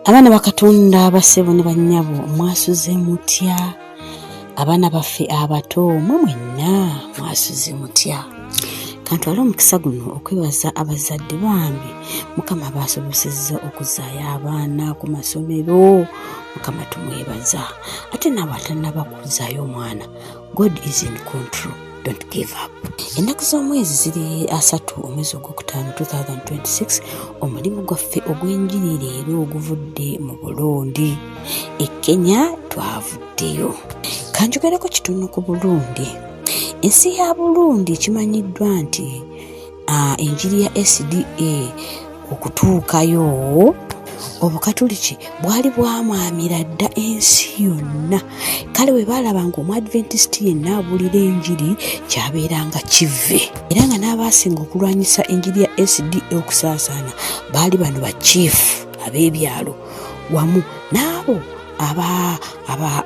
Abaana ba Katonda, bassebo ne bannyabo, mwasuze mutya? Abaana baffe abato, mwe mwenna mwasuze mutya? Kantwale omukisa guno okwebaza abazadde bambi Mukama baasobosezza okuzzaayo abaana ku masomero. Mukama tumwebaza. Ate naabo atannaba kuzzaayo omwana, God is in control, don't give up. Ennaku z'omwezi ziri 30 omwezi ogwokutaano 2026. Omulimu gwaffe ogw'enjiri leero oguvudde mu Burundi. E Kenya twavuddeyo. Kanjogereko kitono ku Burundi. Ensi ya Burundi kimanyiddwa nti enjiri ya SDA okutuukayo, Obukatuliki bwali bwamwamira dda ensi yonna. Kale bwe baalaba nga Omuadventisiti yenna abuulira enjiri, kyabeeranga kive. Era nga n'abaasinga okulwanyisa enjiri ya SDA okusaasaana baali bano bakiifu ab'ebyalo wamu n'abo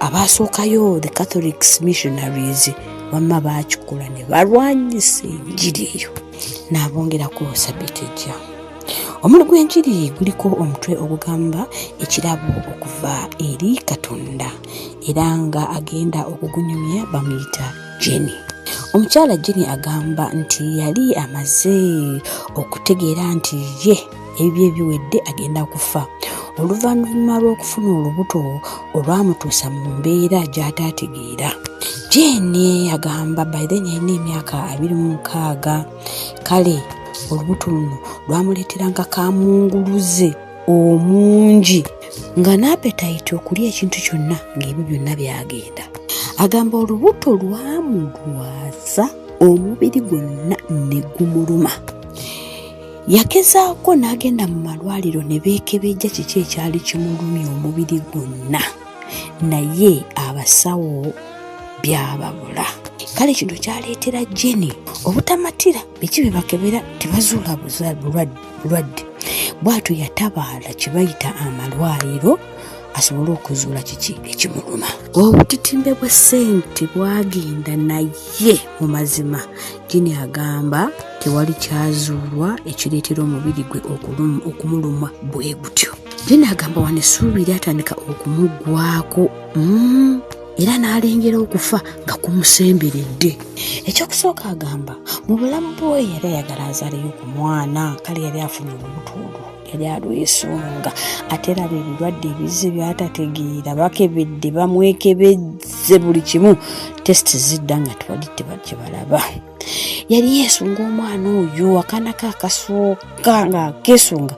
abaasookayo, the Catholics missionaries. Wamma baakikola ne balwanyisa enjiri eyo. Naabongerako sabiti ejja. Omuli gw'enjiri guliko omutwe ogugamba ekirabo okuva eri Katonda, era nga agenda okugunyumya bamuyita Jenny. Omukyala Jenny agamba nti yali amaze okutegeera nti ye ebibye biwedde, agenda kufa, oluvannyuma lw'okufuna olubuto olwamutuusa mu mbeera gy'ataategeera. Jenny agamba by then yalina emyaka 26. Kale olubuto luno lwamuleeteranga kamunguluze omungi nga n'appetite okulya ekintu kyonna, ng'ebyo byonna byagenda. Agamba olubuto lwamulwaza omubiri gwonna ne gumuluma. Yagezaako n'agenda mu malwaliro ne beekebejja kiki ekyali kimulumya omubiri gwonna, naye abasawo byababula. Kale kino kyaleetera Jenny obutamatira biki bye bakebera, tebazuula bulwadde. Bw'atyo yatabaala kye bayita amalwaliro asobole okuzuula kiki ekimuluma. Obutitimbe bwa ssente bwagenda, naye mu mazima Jenny agamba tewali kyazuulwa ekireetera omubiri gwe okumuluma bwe gutyo. Jenny agamba wano essuubi lyatandika okumuggwako, era n'alengera okufa nga kumusemberedde. Ekyokusooka, agamba mu bulamu bwe yali ayagala azaaleyo ku mwana. Kale yali afunye olubuto olwo, yali alwesunga, ate eraba ebirwadde ebizze byatategeera. Bakebedde, bamwekebezze buli kimu, test zidda nga tewali kyebalaba. Yali yeesunga omwana oyo, akaana ke akasooka, nga akeesunga.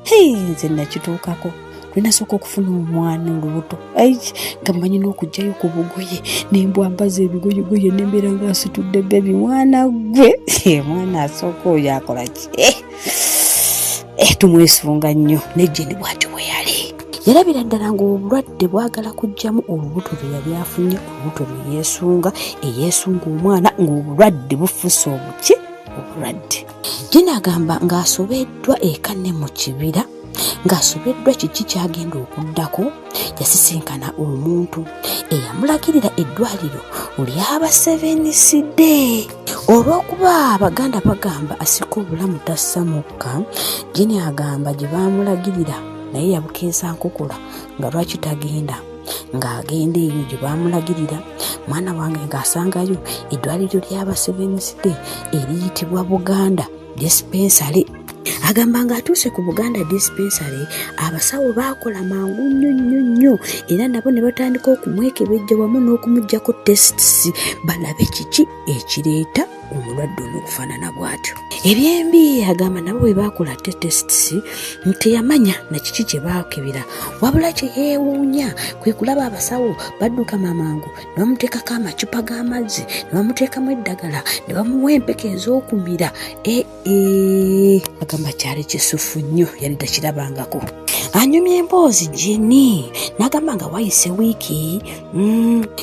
Hei, nze nakituukako lwenasooka okufuna omwana olubuto, nga mmanyi n'okugjayo ku bugoye nembwambaza ebigoyegoye nembeera nga asitudde baby. Mwana gwe, mwana asooka oyo akola ki? Tumwesunga nnyo. Ne Jenny bw'atyo bwe yali yalabira ddala ng'obulwadde bwagala kuggyamu olubuto lwe yali afunye, olubuto lwe yeesunga, eyeesunga omwana, ng'obulwadde bufuuse obuki, obulwadde. Jenny agamba ng'asobeddwa eka ne mu kibira, ng'asobeddwa kiki kyagenda okuddako, yasisinkana omuntu eyamulagirira eddwaliro lyaba Seventh Day. Olw'okuba Abaganda bagamba asika obulamu tassa mukka, Jenny agamba gye baamulagirira naye yabukeesa nkokola nga lwaki tagenda. Ng'agenda eyo gye baamulagirira, mwana wange, ng'asangayo eddwaliro ly'aba Seventh Day eriyitibwa Buganda Dispensary. Agamba ng'atuuse ku Buganda Dispensary, abasawo baakola mangu nnyo nnyo nnyo, era nabo ne batandika okumwekebejja wamu n'okumuggyako tests balabe kiki ekireeta omulwadde ono okufaanana bw'atyo. Ebyembi agamba nabo bwe baakola te tests teyamanya na kiki kye baakebera, wabula kye yeewuunya kwe kulaba abasawo badduka mamangu ne bamuteekako amacupa g'amazzi, ne bamuteekamu eddagala, ne bamuwa empeke ez'okumira. Ee, agamba kyali kisufu nnyo, yali takirabangako. Anyumya emboozi Jenny n'agamba nga wayise wiiki,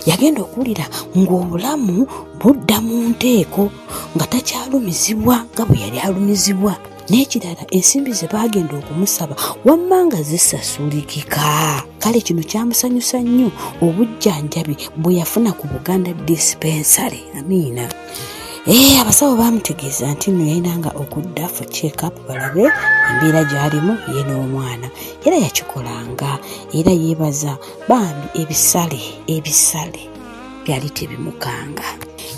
yagenda okuwulira ng'obulamu budda mu nteeko, nga takyalumizibwa nga bwe yali alumizibwa. N'ekirala, ensimbi ze baagenda okumusaba wamma nga zisasulikika. Kale kino kyamusanyusa nnyo, obujjanjabi bwe yafuna ku Buganda Dispensary. Amiina. Eh, abasawo baamutegeeza nti nno yalinanga okudda for check up balabe embeera gy'alimu ye n'omwana era yakikolanga era yeebaza bambi ebisale ebisale byali tebimukanga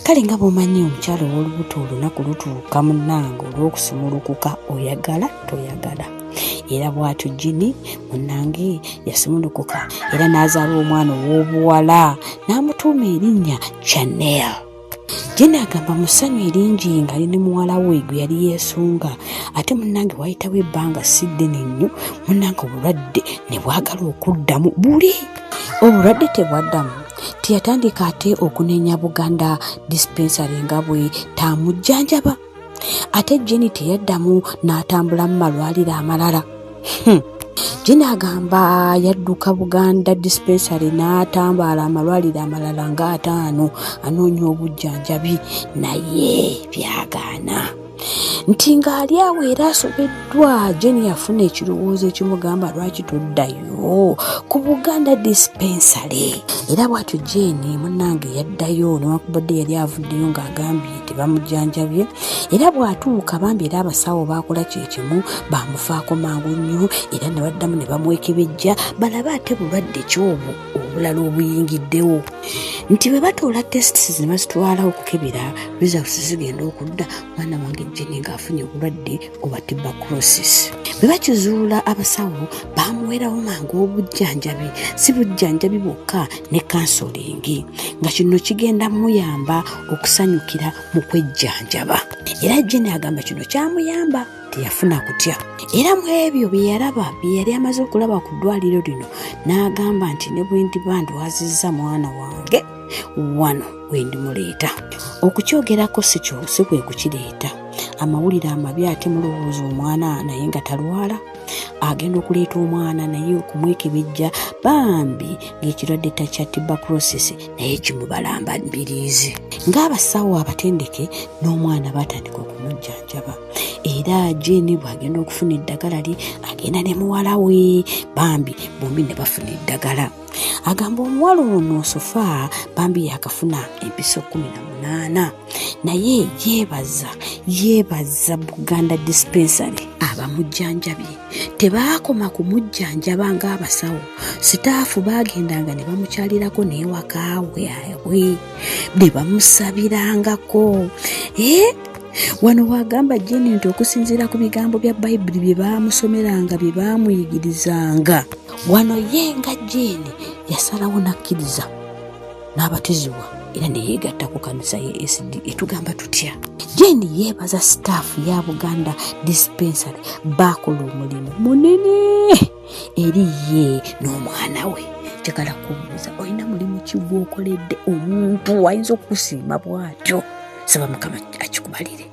kale nga bw'omanyi omukyala ow'olubuto olunaku lutuuka munnange olw'okusumulukuka oyagala toyagala era bw'atyo jini munnange yasumulukuka era n'azaala omwana ow'obuwala n'amutuuma erinnya chanel Jane agamba mu ssanyu eringi ng'ali ne muwala we gwe yali yeesunga ate munnange wayitawo ebbanga si ddene nnyo munnange obulwadde ne bwagala okuddamu buli obulwadde tebwaddamu teyatandika ate okunenya Buganda dispensary nga bwe taamujjanjaba ate Jenny teyaddamu n'atambula mu malwaliro amalala hmm. Jenny agamba yadduka Buganda dispensary n'atambaala amalwaliro amalala nga ataano anoonya obujjanjabi naye byagaana nti ng'ali awo era asobeddwa Jenny yafuna ekirowoozo ekimugamba lwaki toddayo ku Buganda dispensary era bw'atyo Jenny munnange yaddayo newankubadde yali avuddeyo ng'agambye tebamujjanjabye era bw'atuuka bambi era abasawo baakola kye kimu bamufaako mangu nnyo era ne baddamu ne bamwekebejja balabe ate bulwadde ki obwo obulala obuyingiddewo nti bwe batoola tests ne bazitwala okukebera results zigenda okudda mwana wange jeni ng'afunye obulwadde obwa tuberculosis bwe bakizuula abasawo bamuwerawo mangu obujjanjabi si bujjanjabi bwokka ne kansolingi nga kino kigenda muyamba okusanyukira mu kwejjanjaba era jeni agamba kino kyamuyamba teyafuna kutya era mu ebyo bye yalaba bye yali amaze okulaba ku ddwaliro lino n'agamba nti ne bwe ndiba ndwazizza mwana wange wano wendimuleeta okukyogerako si kyo si kwe kukireeta amawulire amabi ate mulowooza omwana naye nga talwala agenda okuleeta omwana naye okumwekebejja bambi ng'ekirwadde takya tuberculosis naye kimubalamba mbiriizi ng'abasawo abatendeke n'omwana batandika okumujjanjaba era jeni bw'agenda okufuna eddagala lye agenda ne muwala we bambi bombi ne bafuna eddagala agamba omuwala ono sofa bambi yakafuna empiso 18 naye yeebaza yeebaza buganda dispensary abamujjanjabye tebaakoma kumujjanjaba ng'abasawo sitaafu baagendanga ne bamukyalirako n'ewaka waabwe ne bamusabirangako eh? wano wagamba jeni nti okusinziira ku bigambo bya bayibuli bye baamusomeranga bye baamuyigirizanga wano ye nga jeni yasalawo n'akkiriza n'abatizibwa era neyeegatta ku kanisa ye sd etugamba tutya jeni yeebaza sitaafu ya buganda dispensary baakola omulimu munene eri ye n'omwana we njagala kubuuza olina mulimu ki gwokoledde omuntu ayinza okukusiima bw'atyo saba mukama akikubalire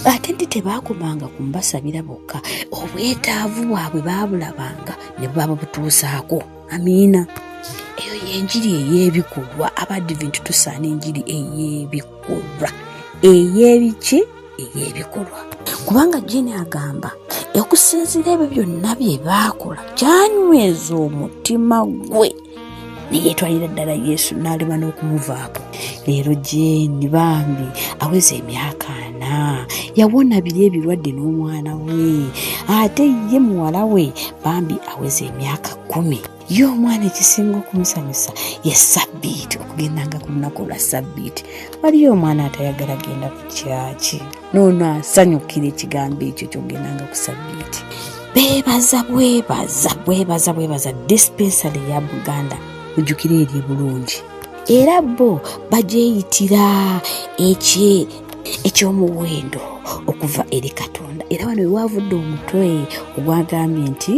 ate nti tebaakomanga kumbasabira bokka obwetaavu bwabwe baabulabanga ne baba butuusaako amiina eyo yenjiri ey'ebikolwa abadiventi tusaana enjiri ey'ebikolwa ey'ebiki ey'ebikolwa kubanga jeni agamba okusinziira ebyo byonna bye baakola kyanyweza omutima gwe neyetwalira ddala yesu n'alema n'okumuvaako leero jeni bambi aweza emyaka ana yawona biri ebirwadde n'omwana we ate ye muwala we bambi aweza emyaka kumi ye omwana ekisinga okumusanyusa ye sabbiiti okugendanga ku lunaku olwa sabbiiti waliyo omwana atayagala genda ku kyaki noono asanyukira ekigambo ekyo kyogendanga ku sabbiiti beebaza bwebaza bwebaza bwebaza dispensary ya buganda mujjukire eri bulungi era bo bagyeyitira ekye eky'omuwendo okuva eri katonda era wano wewavudde omutwe ogwagambye nti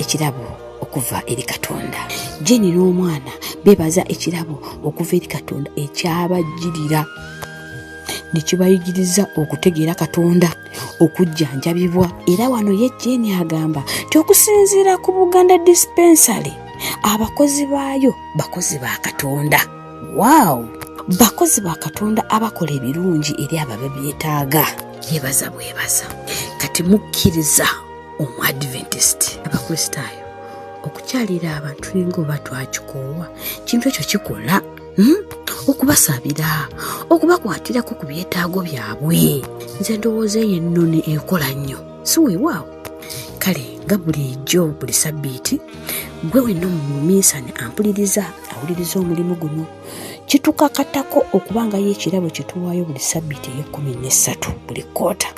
ekirabo okuva eri katonda jeni n'omwana bebaza ekirabo okuva eri katonda ekyabajjirira ne kibayigiriza okutegeera katonda okujjanjabibwa era wano ye jeni agamba nti okusinziira ku buganda dispensary abakozi baayo bakozi ba katonda waaw bakozi ba katonda abakola ebirungi eri abo ababyetaaga yebaza bwebaza kati mukkiriza omuadventist abakristaayo okukyalira abantu tulinga oba twakikoowa kintu ekyo kikola Okubasabira, okubakwatirako ku byetaago byabwe. Nze ndowooza eyo ennoni ekola nnyo, si weewaawo? Kale nga bulijjo buli sabbiiti, gwe wenna omuminsani ampuliriza, awuliriza omulimu guno, kitukakatako okuba nga yo ekirabo kye tuwaayo buli sabbiiti ey'ekkumi n'essatu buli kkoota.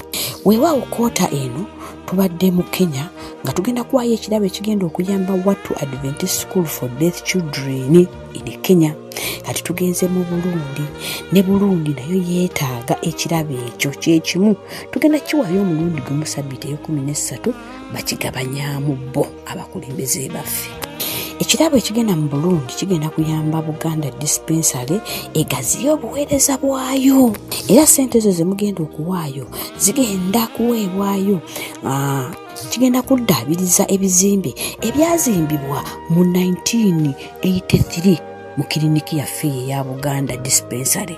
Weewaawo kkoota eno tubadde mu Kenya nga tugenda kuwaayo ekirabo ekigenda okuyamba Watu Adventist School for Deaf Children in Kenya. Kati tugenze mu Burundi, ne Burundi nayo yeetaaga ekirabo ekyo kyekimu. Tugenda kiwaayo omulundi gumu sabbiiti ey'ekkumi n'essatu, bakigabanyaamu bo abakulembeze baffe. Ekirabo ekigenda mu Burundi kigenda kuyamba Buganda Dispensary egaziye obuweereza bwayo, era ssente ezo ze mugenda okuwaayo zigenda kuweebwayo, kigenda kuddaabiriza ebizimbe ebyazimbibwa mu 1983 mu kiriniki yaffe eya Buganda Dispensary.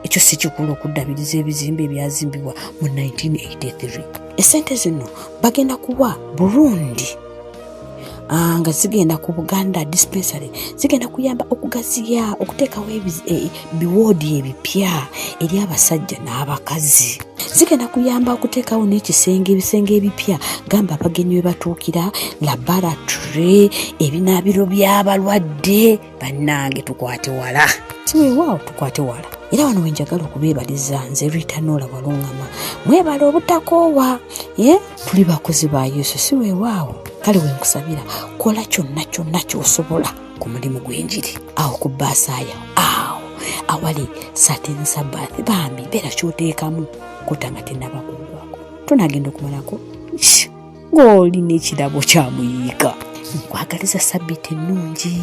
Ekyo si kikulu okuddabiriza ebizimbe ebyazimbibwa mu 1983. Essente zino bagenda kuwa Burundi, nga zigenda ku Buganda Dispensary, zigenda kuyamba okugaziya, okuteekawo biwoodi ebipya eri abasajja n'abakazi. Zigenda kuyamba okuteekawo n'ekisenge, ebisenge ebipya, gamba abagenyi we batuukira, laboratory, ebinaabiro by'abalwadde. Bannange tukwate wala, si weewaawo tukwate wala. Era wano we njagala okubeebaliza nze Rita Nola Walungama, mwebale obutakoowa. Tuli bakozi ba Yesu, si weewaawo? Kale we nkusabira, kola kyonna kyonna ky'osobola ku mulimu gw'enjiri awo ku baasaaya awo awali Satin Sabbath. Bambi beera ky'oteekamu kota nga tennaba kuggwako, tunagenda okumalako ng'olina ekirabo kya muyiika. Nkwagaliza sabbiiti ennungi.